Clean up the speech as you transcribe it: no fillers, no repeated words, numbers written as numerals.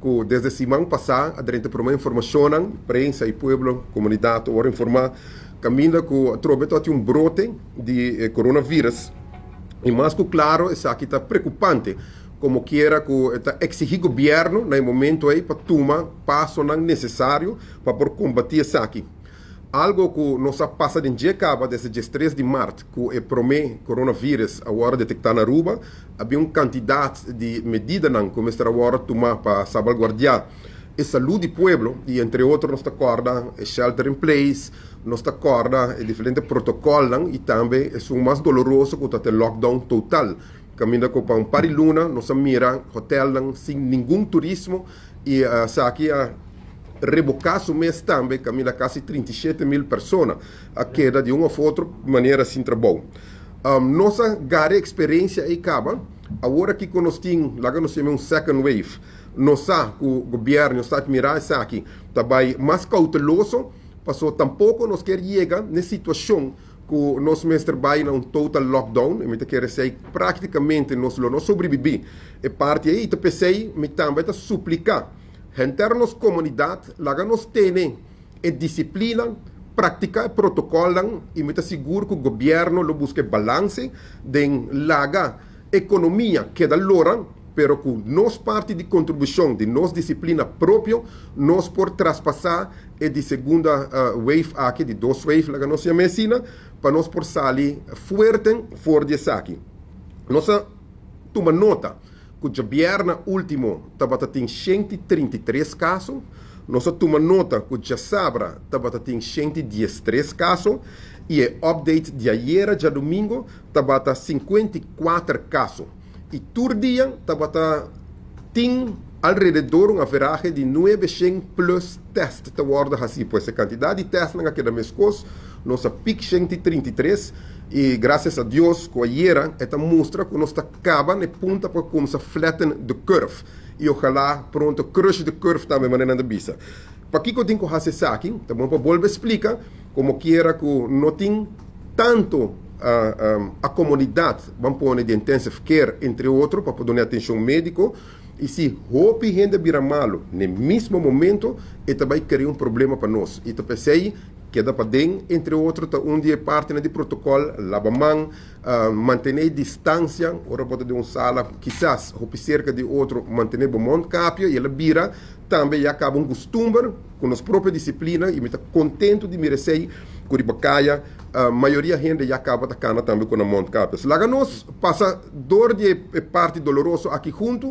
Ku desde siman pasá a drenta promé informashonnan, prensa i pueblo, komunidat a wòrdu informá kaminda ku atrobe ta tin un brote di e coronavirus i mas ku klaro esaki ta preokupante komo kiera ku e ta eksigí gobièrnu na e momento ei pa tuma pasonan nesesario pa por kombatí esaki. Algo ku nos a pasa den dje kaba desde 13 di mart ku e promé coronavirus a wòrdu detektá na Aruba, a bin un kantidat di medidanan ku mester a wòrdu tumá pa salbaguardiá e salú di pueblo i entre otro nos ta kòrda e shelter in place, nos ta kòrda e diferente protokòlnan i tambe esun mas doloroso ku ta e lockdown total. Kaminda ku pa un par di luna nos a mira hotèlnan sin ningun turismo i esaki a reboká su mes tambe kaminda kasi 37.000 persona a keda di un òf otro manera sin trabou. Nos a gara e eksperensia ei kaba, awor aki ku nos tin, laga nos yama un second wave, nos sa ku gobièrnu ta admirá esaki, ta bai mas kouteloso, paso tampoko nos kier yega na e situashon ku nos mester bai na un total lockdown, i mi ta kere esei práktikamente nos lo no sobrebibí e parti ei, i ta p'esei mi tambe ta supliká henter nos komunidat laga nos tene e disiplina, praktiká e protokòlnan i mi ta sigur ku gobièrnu lo buska e balanse den laga ekonomia keda lora, pero ku nos parti di kontribushon di nos disiplina propio nos por traspasá e di segunda wave aki, di dos wave laga nos yama asina, pa nos por sali fuerte for di esaki. Nos a tuma nota ku djabièrnè último tabata tin 133 kaso, nos a tuma nota ku djasabra tabata tin 113 kaso i e update di ayera djadumingu tabata 54 kaso. I tur dia tabata tin alrededor un averahe di 900 plus test ta wòrdu hasí. Pues e kantidat di testnan a keda meskos, nos a pik 133 i grasias a Dios ku ayera e ta mustra ku nos ta kaba na e punta pa kumsa flatten the curve i ojalá pronto crush the curve tambe manera nan ta bisa. Pakiko tin ku hasi esaki? Ta bon pa bolbe splika komo kiera ku no tin tantu a komunidat ban pone di intensive care entre otro pa por duna atenshon médiko i si hopi hende bira malu na e mismo momento e ta bai krea un problema pa nos i ta p'esei keda paden entre otro ta un di e partinan di protokòl laba man, mantené distansia ora bo ta den un sala kisas hopi serka di otro mantené bo mondkapje i el a bira tambe ya kaba un kustumber ku nos propio disiplina i mi ta kontentu di mira esei ku riba kaya mayoria hende ya kaba ta kana tambe ku nan mondkapjes. Laga nos pasa dor di e parti doloroso aki huntu.